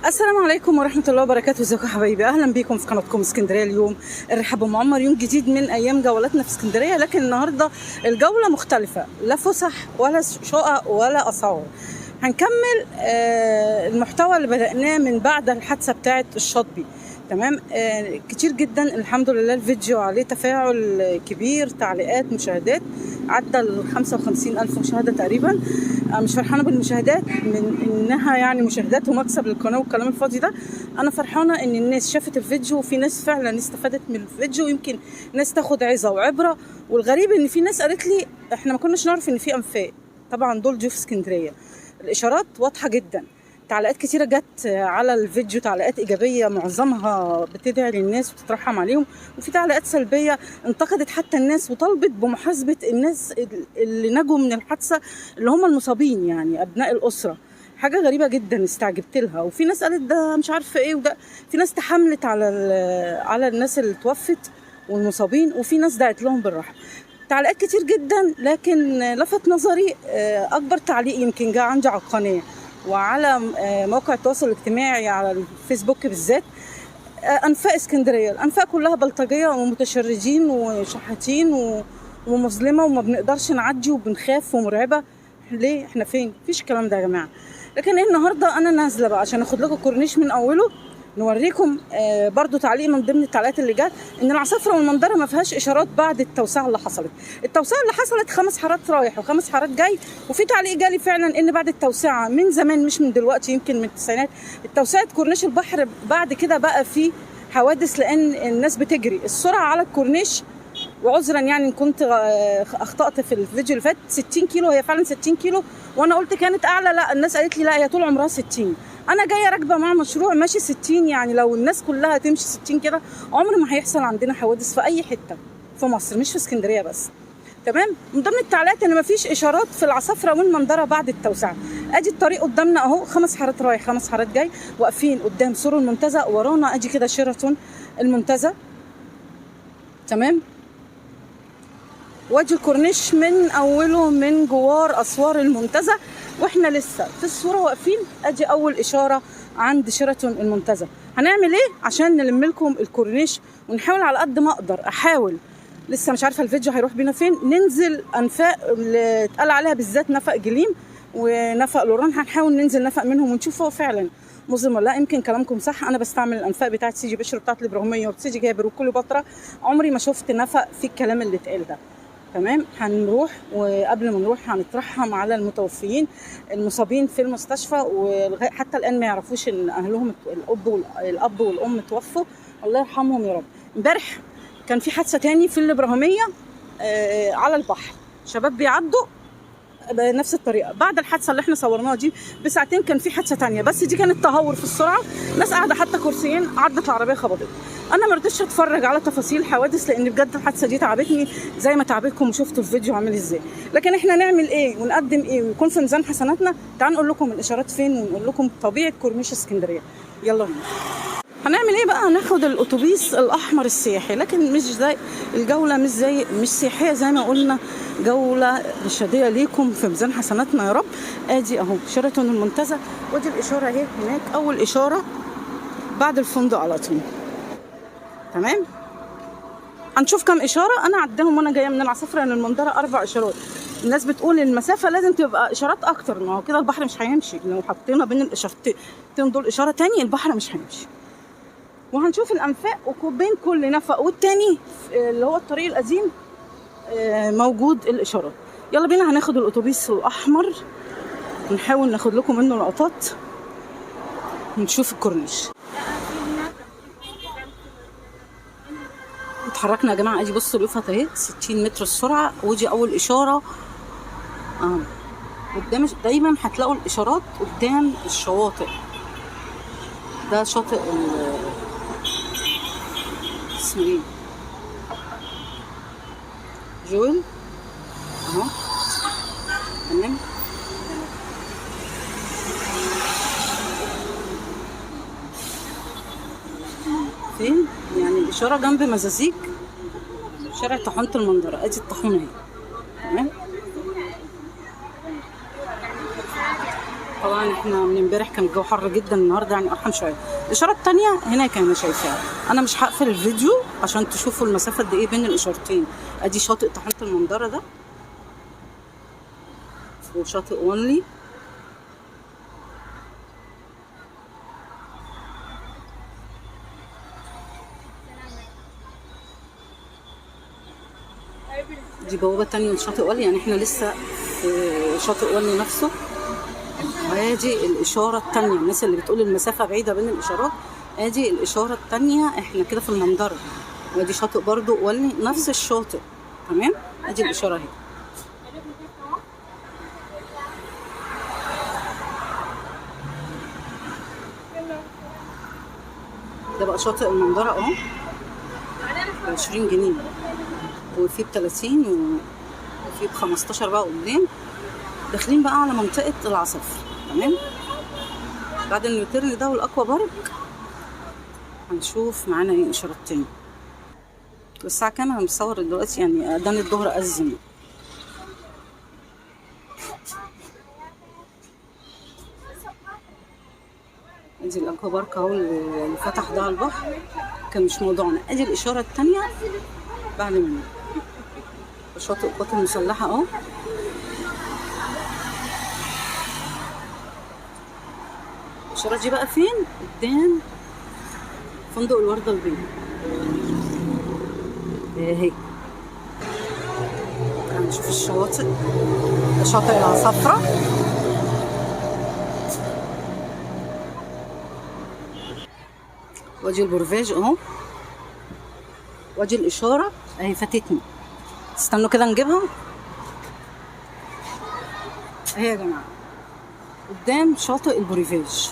السلام عليكم ورحمة الله وبركاته. ازيكم يا حبايبي؟ اهلا بيكم في قناتكم اسكندرية اليوم. الرحاب ام عمر، يوم جديد من ايام جولاتنا في اسكندرية، لكن النهاردة الجولة مختلفة، لا فسح ولا شقق ولا اسعار. هنكمل المحتوى اللي بدأناه من بعد الحادثة بتاعة الشاطبي. تمام. كتير جدا الحمد لله الفيديو عليه تفاعل كبير، تعليقات، مشاهدات، عدى ال 55 ألف مشاهدة تقريبا. مش فرحانة بالمشاهدات من إنها يعني مشاهدات ومكسب للقناة والكلام الفاضي ده. أنا فرحانة إن الناس شافت الفيديو، وفي ناس فعلا استفادت من الفيديو، ويمكن ناس تاخد عظة وعبرة. والغريب إن في ناس قالت لي إحنا ما كناش نعرف إن في أنفاق. طبعا دول ضيوف اسكندرية، الإشارات واضحة جدا. تعليقات كتيرة جت على الفيديو، تعليقات إيجابية معظمها بتدعي للناس وتترحم عليهم، وفي تعليقات سلبية انتقدت حتى الناس وطلبت بمحاسبة الناس اللي نجوا من الحادثة، اللي هم المصابين يعني أبناء الأسرة. حاجة غريبة جدا استعجبت لها. وفي ناس قالت ده مش عارفة ايه، وده في ناس تحملت على الناس اللي توفت والمصابين، وفي ناس دعت لهم بالرحمة. تعليقات كتير جدا، لكن لفت نظري أكبر تعليق يمكن جاء عندي على القناة وعلى مواقع التواصل الاجتماعي على الفيسبوك بالذات، أنفاق اسكندرية. الأنفاق كلها بلطجية ومتشردين وشحاتين ومظلمة، وما بنقدرش نعدي وبنخاف ومرعبة. ليه؟ احنا فين؟ مفيش الكلام ده يا جماعة. لكن ايه، النهاردة أنا نازلة بقى عشان اخد لكم الكورنيش من أوله، نوريكم برضو تعليق من ضمن التعليقات اللي جت ان العصافرة والمنظرة ما فيهاش اشارات بعد التوسعة اللي حصلت. التوسعة اللي حصلت 5 حارات رايح و5 حارات جاي. وفي تعليق جالي فعلا ان بعد التوسعة من زمان، مش من دلوقتي، يمكن من التسعينات، التوسعة كورنيش البحر بعد كده بقى في حوادث، لان الناس بتجري السرعة على الكورنيش. وعذرا يعني ان كنت اخطات في الفيديو اللي فات، 60 كيلو، هي فعلا 60 كيلو، وانا قلت كانت اعلى، لا الناس قالت لي لا هي طول عمرها 60. انا جاية راكبه مع مشروع ماشي 60، يعني لو الناس كلها تمشي 60 كده عمر ما هيحصل عندنا حوادث في اي حتة في مصر، مش في اسكندرية بس. تمام. من ضمن التعليقات ان مفيش اشارات في العصافره والمنظره بعد التوسعة. ادي الطريق قدامنا اهو، 5 حارات رايح 5 حارات جاي، واقفين قدام سور المنتزه، ورانا ادي كده شيراتون المنتزه. تمام. وادي الكورنيش من اوله من جوار اسوار المنتزه، واحنا لسه في الصورة واقفين. ادي اول اشارة عند شيراتون المنتزه. هنعمل ايه عشان نلم لكم الكورنيش ونحاول على قد ما اقدر، احاول لسه مش عارفه الفيديو هيروح بينا فين، ننزل انفاق اللي اتقال عليها بالذات نفق جليم ونفق لوران. هنحاول ننزل نفق منهم ونشوف هو فعلا مظلم ولا لا. يمكن كلامكم صح، انا بستعمل الانفاق بتاعت سيدي بشر بتاعت الابراهيمية وسيدي جابر وكليوباترا، عمري ما شفت نفق في الكلام اللي اتقال ده. تمام. هنروح، وقبل ما نروح هنترحم على المتوفيين المصابين في المستشفى، ولغاية حتى الان ما يعرفوش ان اهلهم الاب والام توفوا، الله يرحمهم يا رب. امبارح كان في حادثه تاني في الابراهيمية على البحر، شباب بيعدوا بنفس الطريقة. بعد الحادثة اللي احنا صورناها دي بساعتين كان في حادثه تانية، بس دي كانت تهور في السرعة، ناس قاعدة حتى كرسيين، عدت العربية خبطت. انا ما رضيتش اتفرج على تفاصيل الحوادث لان بجد الحادثة دي تعبتني زي ما تعبتكم وشفتوا الفيديو عامل ازاي. لكن احنا نعمل ايه ونقدم ايه ويكون في ميزان حسناتنا؟ تعالوا نقول لكم الاشارات فين ونقول لكم طبيعة كورنيش اسكندرية. يلا بينا. هنعمل ايه بقى؟ هناخد الاتوبيس الاحمر السياحي، لكن مش زي الجولة، مش سياحية زي ما قلنا، جولة ارشاديه ليكم في ميزان حسناتنا يا رب. ادي اهو شيراتون المنتزه، وادي الاشارة اهي هناك، اول اشارة بعد الفندق على طول. تمام. هنشوف كم اشارة، انا عداهم وانا جاية من العصافره للمنظره 4 اشارات. الناس بتقول المسافة لازم تبقى اشارات اكتر، ما هو كده البحر مش هيمشي، لو حطينا بين الاشارتين دول اشارة تاني البحر مش هيمشي. وهنشوف الانفاق، وبين كل نفق والتاني اللي هو الطريق القديم موجود الاشارات. يلا بينا هناخد الاتوبيس الاحمر، ونحاول ناخد لكم منه لقطات ونشوف الكورنيش. اتحركنا يا جماعة، ادي بصوا اليافطه اهي 60 متر السرعة، ودي اول اشارة قدام. دايما هتلاقوا الاشارات قدام الشواطئ. ده شاطئ اسمه ايه؟ جويل اهو. تمام. فين يعني الاشارة؟ جنب مزازيك، شارع طاحونه المنظره، ادي الطاحونه اهي. تمام. طبعا طبعا احنا من امبارح كان الجو حر جدا، النهارده يعني ارحم شوية. الاشارة الثانية هناك انا شايفاها. انا مش هقفل الفيديو عشان تشوفوا المسافة قد ايه بين الاشارتين. ادي شاطئ طاحونه المندره ده، وشاطئ وانلي. دي بوابة تانية لشاطئ والي، يعني احنا لسه في شاطئ والي نفسه. وادي الإشارة التانية، الناس اللي بتقول المسافة بعيدة بين الإشارات، ادي الإشارة التانية، احنا كده في المندرة. وادي شاطئ برضو والي، نفس الشاطئ. تمام، ادي الإشارة اهي. ده بقى شاطئ المندرة اهو، 20 جنيه، وفي ب 30، وفي ب 15 بقى قدام. داخلين بقى على منطقة العصافرة. تمام، بعد النيوترن ده والاكوا بارك هنشوف معانا ايه اشارات تاني. الساعة كام؟ انا مصور دلوقتي يعني اذان الظهر اذن. ادي الاكوا بارك اهو اللي فتح ده على البحر، كان مش موضوعنا. ادي الاشارة التانية بعد منه شاطئ القوات المسلحة اهو. الإشارة دي بقى فين؟ قدام فندق الوردة البيضاء اهي. هنشوف الشواطئ، شاطئ العصافرة. وادي البورفاج اهو، وادي الإشارة اهي فاتتني، استنوا كده نجيبها. اهي يا جماعة قدام شاطئ البوريفاج.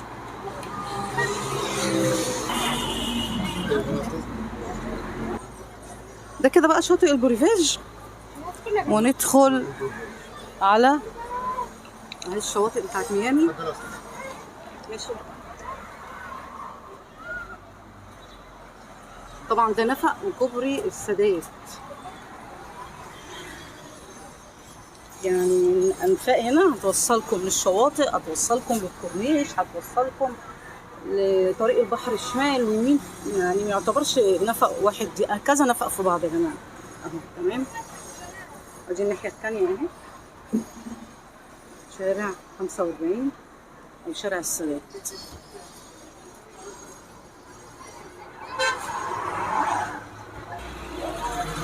ده كده بقى شاطئ البوريفاج، وندخل على اهي الشواطئ بتاعت ميامي. ماشي، طبعا ده نفق وكوبري السادات، يعني الانفاق هنا هتوصلكم للشواطئ، هتوصلكم للكورنيش، هتوصلكم لطريق البحر الشمال ويمين، يعني ما يعتبرش نفق واحد، دي كذا نفق في بعض يا جماعة اهو. تمام، ادي الناحية الثانية اهي، شارع 45 او شارع السادات.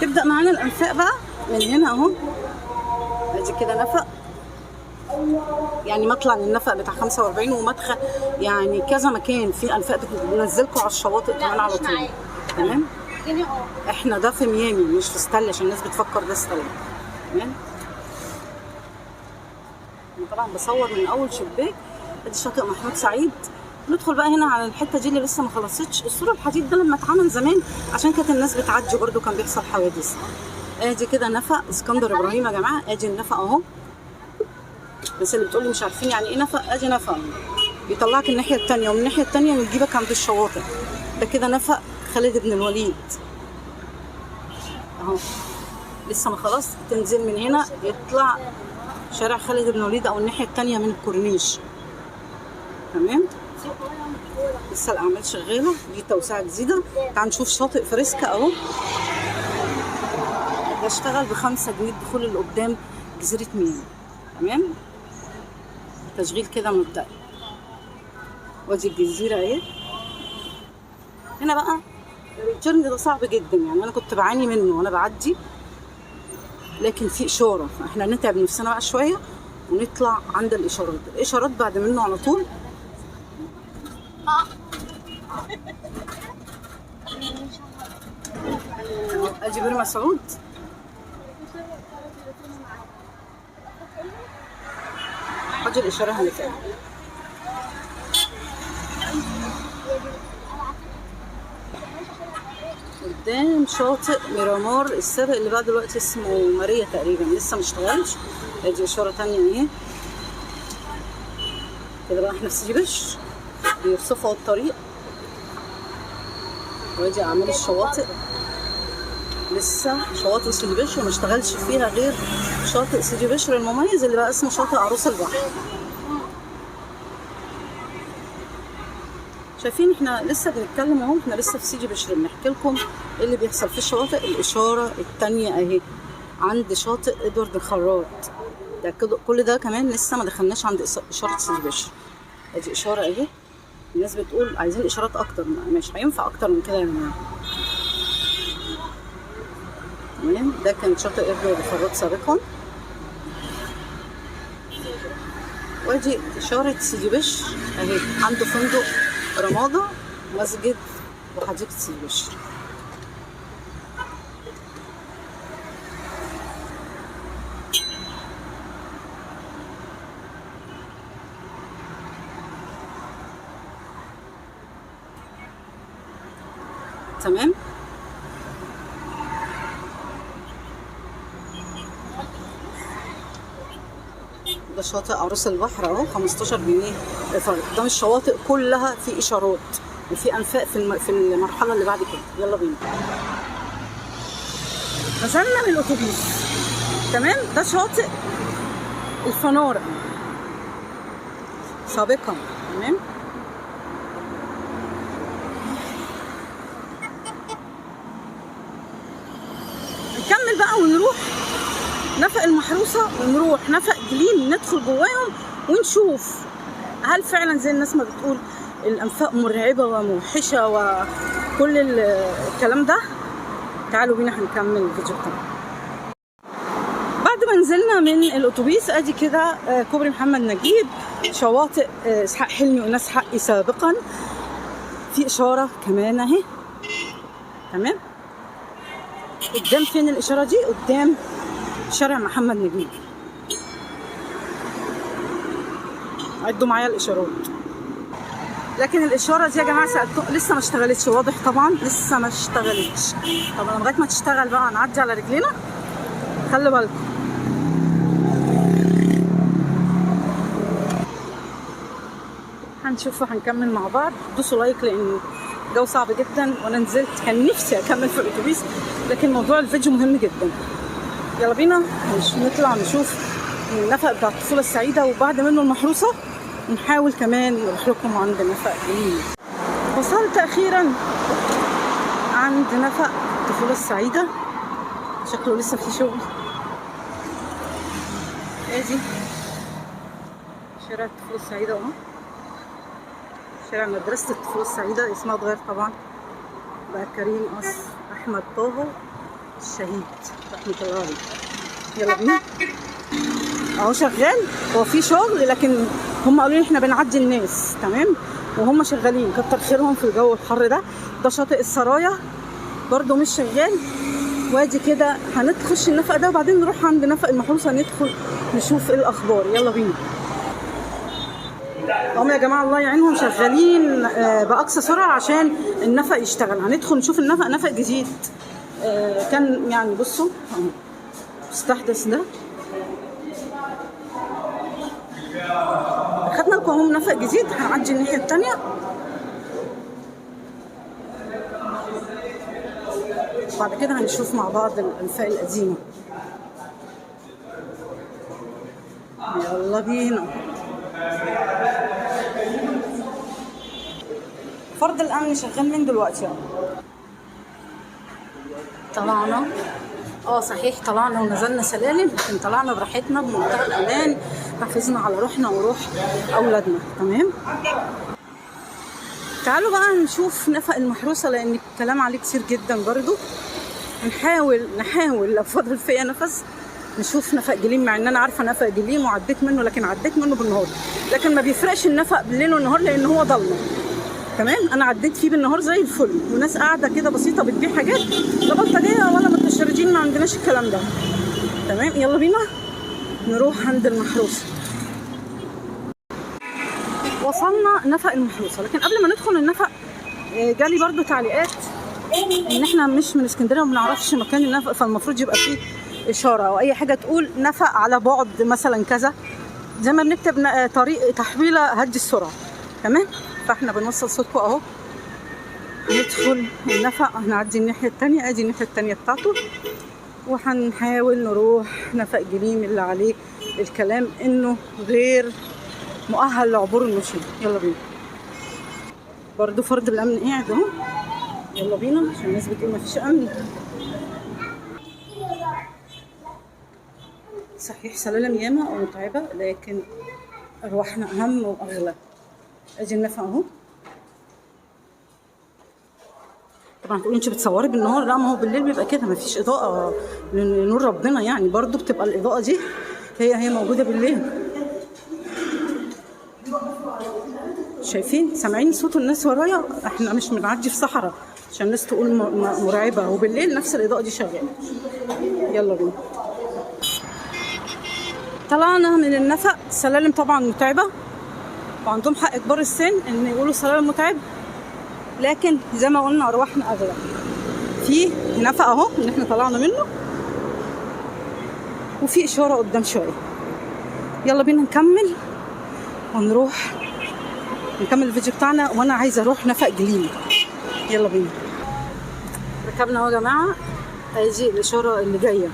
تبدا معانا الانفاق بقى من هنا اهو. ادي كده نفق، يعني مطلع للنفق بتاع 45 ومدخل، يعني كذا مكان في انفاق بتنزلكم على الشواطئ كمان على طول. تمام، احنا ده في ميامي مش في ستانلي عشان الناس بتفكر ده ستانلي. تمام، انا طبعا بصور من اول شباك. ادي شاطئ محمود سعيد. ندخل بقى هنا على الحتة دي اللي لسه ما خلصتش. السور الحديد ده لما اتعمل زمان عشان كانت الناس بتعدي برده كان بيحصل حوادث. ادي كده نفق اسكندر ابراهيم يا جماعة، ادي النفق اهو. بس اللي بتقولي مش عارفين يعني ايه نفق، ادي نفق بيطلعك الناحية الثانية، ومن الناحية الثانية بيجيبك عند الشواطئ. ده كده نفق خالد بن الوليد اهو، لسه ما خلاص. تنزل من هنا يطلع شارع خالد بن الوليد او الناحية الثانية من الكورنيش. تمام، لسه الاعمال شغالة، دي توسعه جديدة. تعال نشوف شاطئ فريسكا اهو. ده اشتغل ب 5 جنيه الدخول اللي قدام جزيرة ميامي. تمام، تشغيل كده مبدئي. وادي الجزيرة اهي. هنا بقى ال turn ده صعب جدا، يعني انا كنت بعاني منه وانا بعدي، لكن في اشارة، فاحنا نتعب نفسنا بقى شوية ونطلع عند الاشارات. الاشارات بعد منه على طول. ادي بير مسعود. ادي الاشارة هناك. قدام شاطئ ميرامار السابق اللي بقى دلوقتي اسمه ماريا تقريبا، لسه ما اشتغلش. ادي اشارة تانية اهي. كده بقى احنا في سيدي بشر، بيرصفوا الطريق. وادي اعمال الشواطئ، لسه شواطئ سيدي بشر ما اشتغلش فيها غير شاطئ سيدي بشر المميز اللي بقى اسمه شاطئ عروس البحر. شايفين احنا لسه بنتكلم اهو، احنا لسه في سيدي بشر بنحكي لكم ايه اللي بيحصل في الشواطئ. الاشارة الثانية اهي عند شاطئ ادوارد الخراط، ده كل ده كمان لسه ما دخلناش عند اشارة سيدي بشر. ادي اشارة اهي، الناس بتقول عايزين اشارات اكتر، مش هينفع اكتر من كده يا جماعة. تمام، ده كان شاطئ ادوارد الخراط سابقا. وادي اشارة سيدي بشر اهي، عند فندق رمادة، مسجد وحديقة سيدي بشر. تمام، ده شاطئ عروس البحر اهو، 15 جنيه الفرد. قدام الشواطئ كلها في اشارات وفي انفاق في المرحلة اللي بعد كده. يلا بينا. نزلنا من الاتوبيس. تمام، ده شاطئ الفناره سابقا. تمام، نكمل بقى ونروح نفق المحروسة ونروح نفق جليم، ندخل جواهم ونشوف هل فعلا زي الناس ما بتقول الأنفاق مرعبة وموحشة وكل الكلام ده. تعالوا بينا هنكمل الفيديو بتاعنا. بعد ما نزلنا من الأتوبيس ادي كده كوبري محمد نجيب، شواطئ اسحاق حلمي وناس حقي سابقا. في إشارة كمان اهي. تمام، قدام فين الإشارة دي؟ قدام شارع محمد نجيب. عدوا معايا الاشارات. لكن الاشارة دي يا جماعة سالتكم لسه ما اشتغلتش، واضح طبعا لسه ما اشتغلتش. طب لغاية ما تشتغل بقى هنعدي على رجلينا، خلي بالكم. هنشوف وهنكمل مع بعض. دوسوا like لان الجو صعب جدا، وانا نزلت كان نفسي اكمل في الاتوبيس لكن موضوع الفيديو مهم جدا. يلا بينا نطلع نشوف النفق بتاع الطفولة السعيدة وبعد منه المحروسة، ونحاول كمان نروح لكم عند نفق جليم. وصلت أخيرا عند نفق الطفولة السعيدة، شكله لسه في شغل. ادي شارع الطفولة السعيدة اهو، شارع مدرسة الطفولة السعيدة، اسمها اتغير طبعا بقى كريم قصر أحمد طه الشهيد رحمة الله عليه. يلا بينا اهو شغال، هو في شغل لكن هم قالوا لي احنا بنعدي الناس. تمام، وهم شغالين كتر خيرهم في الجو الحر ده. ده شاطئ السرايا برضو مش شغال. وادي كده هندخش النفق ده وبعدين نروح عند نفق المحروسة ندخل نشوف ايه الاخبار. يلا بينا. هم يا جماعة الله يعينهم شغالين باقصى سرعة عشان النفق يشتغل. هندخل نشوف النفق، نفق جديد كان يعني بصوا مستحدث ده. خدنا لكم اهو نفق جديد، هنعدي الناحية التانية. بعد كده هنشوف مع بعض الأنفاق القديمة. يلا بينا. فرد الأمن شغال من دلوقتي. طلعنا صحيح طلعنا ونزلنا سلالم، لكن طلعنا براحتنا بمنتهى الامان، حافظنا على روحنا وروح اولادنا. تمام، تعالوا بقى نشوف نفق المحروسة لان الكلام عليه كتير جدا برضو. نحاول لو فضل فيا نفس نشوف نفق جليم، مع ان انا عارفه نفق جليم وعديت منه، لكن عديت منه بالنهار، لكن ما بيفرقش النفق بالليل والنهار لان هو ضلمة. تمام، انا عديت فيه بالنهار زي الفل، وناس قاعدة كده بسيطة بتبيع حاجات، لا بلطجيه ولا متشردين، ما عندناش الكلام ده. تمام، يلا بينا نروح عند المحروسة. وصلنا نفق المحروسة، لكن قبل ما ندخل النفق جالي برضو تعليقات ان احنا مش من اسكندرية وما بنعرفش مكان النفق، فالمفروض يبقى فيه اشارة او اي حاجة تقول نفق على بعد مثلا كذا، زي ما بنكتب طريق تحويله هدي السرعة. تمام، فاحنا بنوصل صوتكم اهو. ندخل النفق، هنعدي الناحية التانية، ادي الناحية التانية بتاعته، وهنحاول نروح نفق جليم اللي عليه الكلام انه غير مؤهل لعبور المشي. يلا بينا. برضو فرد الامن قاعد اهو. يلا بينا عشان الناس بتقول مفيش امن. صحيح سلالم ياما ومتعبه، لكن ارواحنا اهم واغلى. ادي النفق اهو. طبعا تقولي انت بتصوري بالنهار، لا ما هو بالليل بيبقى كده، مفيش اضاءه لنور ربنا يعني، برضو بتبقى الاضاءة دي هي موجودة بالليل. شايفين سامعين صوت الناس ورايا؟ احنا مش بنعدي في صحراء عشان الناس تقول مرعبة، وبالليل نفس الاضاءة دي شغالة. يلا بينا. طلعنا من النفق، السلالم طبعا متعبة، وعندهم حق كبار السن ان يقولوا سلالم متعب، لكن زي ما قلنا ارواحنا اغلى. في نفق اهو اللي احنا طلعنا منه، وفي اشارة قدام شوية. يلا بينا نكمل ونروح نكمل الفيديو بتاعنا، وانا عايزه اروح نفق جليم. يلا بينا. ركبنا اهو يا جماعة، ادي الاشارة اللي جاية.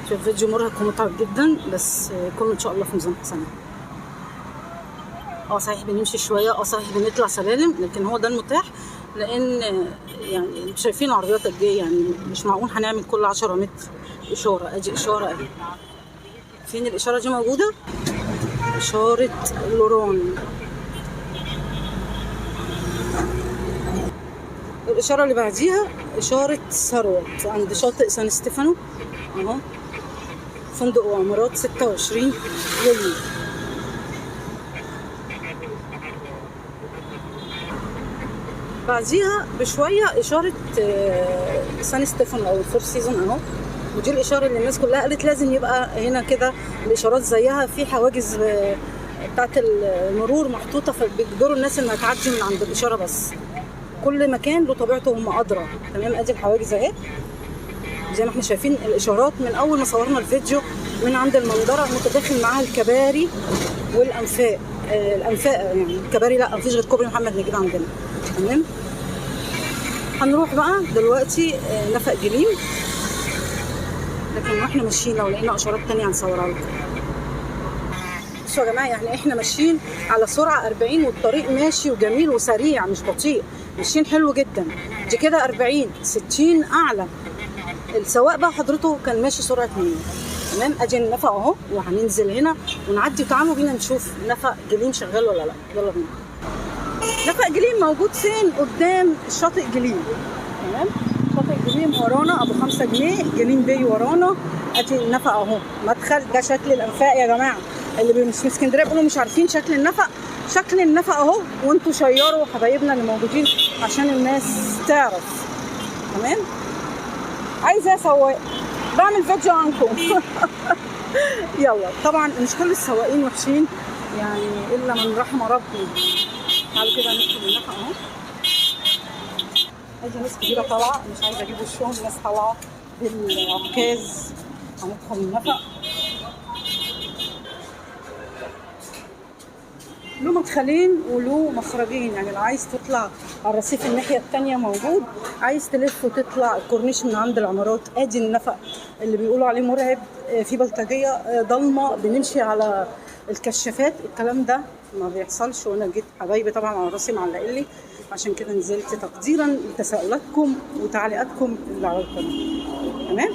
شوف فيديو مرهق ومتعب جدا، بس كله ان شاء الله في ميزان حسنات. صحيح بنمشي شوية، صحيح بنطلع سلالم، لكن هو ده المتاح، لان يعني انتوا شايفين العربيات قد ايه، يعني مش معقول هنعمل كل 10 متر اشارة. ادي اشارة اهي. فين الاشارة دي موجودة؟ اشارة لوران. الاشارة اللي بعديها اشارة ثروت عند شاطئ سان ستيفانو اهو، فندق وعمارات 26 يوليو. بعديها بشوية اشارة سان ستيفانو او الفور سيزون اهو، ودي الاشارة اللي الناس كلها قالت لازم يبقى هنا كده الاشارات زيها، في حواجز بتاعت المرور محطوطة، فبيجبروا الناس انها تعدي من عند الاشارة بس. كل مكان له طبيعته وهم ادرى. تمام، ادي الحواجز اهي زي ما احنا شايفين الاشارات من اول ما صورنا الفيديو من عند المنظره، متداخل معاها الكباري والانفاق. الانفاق يعني الكباري لا مفيش غير كوبري محمد نجيب عندنا. تمام، هنروح بقى دلوقتي نفق جليم، لكن واحنا ماشيين لو لقينا اشارات تانية هنصورها لكم. بصوا يا جماعة، يعني احنا ماشيين على سرعة 40 والطريق ماشي وجميل وسريع مش بطيء، ماشيين حلو جدا. دي كده 40 60 اعلى. السواق بقى حضرته كان ماشي سرعة 100. تمام، ادي النفق اهو، وهننزل هنا ونعدي. وتعالوا بينا نشوف نفق جليم شغال ولا لا. يلا بينا. نفق جليم موجود فين؟ قدام شاطئ جليم. تمام، شاطئ جليم ورانا ابو 5 جنيه، جليم بي ورانا. ادي النفق اهو، مدخل. ده شكل الانفاق يا جماعة، اللي مش في اسكندرية بيقولوا مش عارفين شكل النفق. شكل النفق اهو، وانتوا شيروا حبايبنا اللي موجودين عشان الناس تعرف. تمام، عايزه سواق بعمل فيديو عنكم. يلا، طبعا مش كل السواقين وحشين يعني، الا من رحم ربي. تعالوا كده ندخل النفق اهو. ادي ناس كبيرة طالعه، مش عايزه اجيب وشهم، ناس طالعه بالعكاز. هندخل النفق. له مدخلين وله مخرجين، يعني لو عايز تطلع على الرصيف الناحية التانية موجود، عايز تلف وتطلع الكورنيش من عند العمارات. ادي النفق اللي بيقولوا عليه مرعب، في بلطجية، ضلمة، بنمشي على الكشافات، الكلام ده ما بيحصلش. وانا جيت حبايبي طبعا على راسي معلقين لي، عشان كده نزلت تقديرا لتساؤلاتكم وتعليقاتكم اللي على القناة. تمام،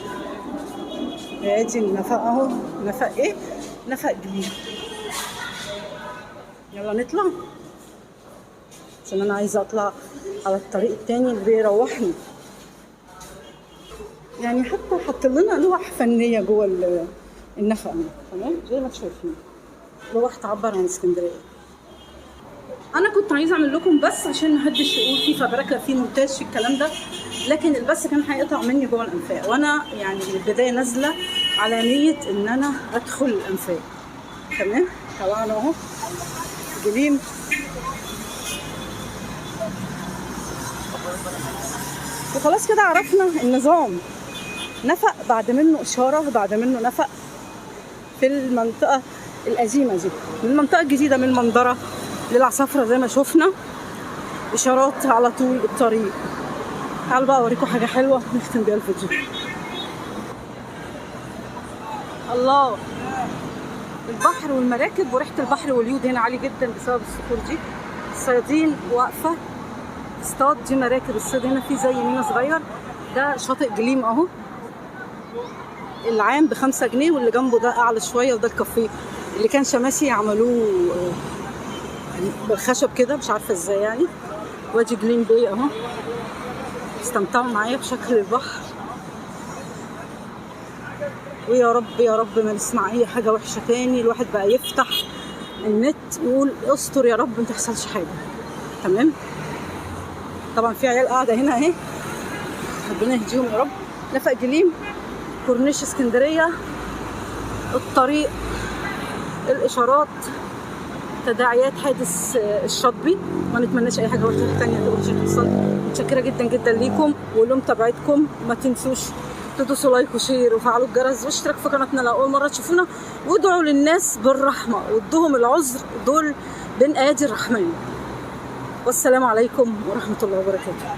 ادي النفق اهو. نفق ايه؟ نفق جديد. يلا نطلع عشان انا عايزه اطلع على الطريق التاني اللي بيروحني. يعني حتى حط لنا لوح فنية جوه النفق. تمام، زي ما انتم شايفين لوح تعبر عن اسكندرية. انا كنت عايزه اعمل لكم بس عشان محدش يقول في فبركه في مونتاج في الكلام ده، لكن البث كان هيقطع مني جوه الانفاق، وانا يعني من البداية نازله على نيه ان انا ادخل الانفاق. تمام، طلعنا اهو جليم. وخلاص كده عرفنا النظام. نفق بعد منه اشارة، بعد منه نفق في المنطقة القديمة دي، من المنطقة الجديدة من المنظره للعصافره زي ما شفنا اشارات على طول الطريق. تعالوا بقى اوريكم حاجة حلوة نختم بيها الفيديو. الله، البحر والمراكب وريحه البحر واليود هنا عالي جدا بسبب الصخور دي. الصيادين واقفة تصطاد. دي مراكب الصيد هنا، في زي مينا صغير. ده شاطئ جليم اهو، العام ب5 جنيه، واللي جنبه ده اعلى شوية، وده الكافيه اللي كان شماسي عملوه يعني بالخشب كده، مش عارفه ازاي يعني. وادي جليم باي اهو، استمتعوا معايا بشكل البحر، ويا رب يا رب ما نسمع اي حاجة وحشة تاني. الواحد بقى يفتح النت يقول استر يا رب ما تحصلش حاجة. تمام. طبعا في عيال قاعدة هنا اهي، ربنا يهديهم يا رب. نفق جليم، كورنيش اسكندرية، الطريق، الاشارات، تداعيات حادث الشاطبي. ما نتمناش اي حاجة وحشة تانية تبقى تحصل. متشكره جدا جدا ليكم ولمتابعتكم. ما تنسوش تدوسوا like و share وفعلوا الجرس واشتراك في قناتنا لو اول مرة تشوفونا، وادعوا للناس بالرحمة وادوهم العذر، دول بين ايادي الرحمن. والسلام عليكم ورحمة الله وبركاته.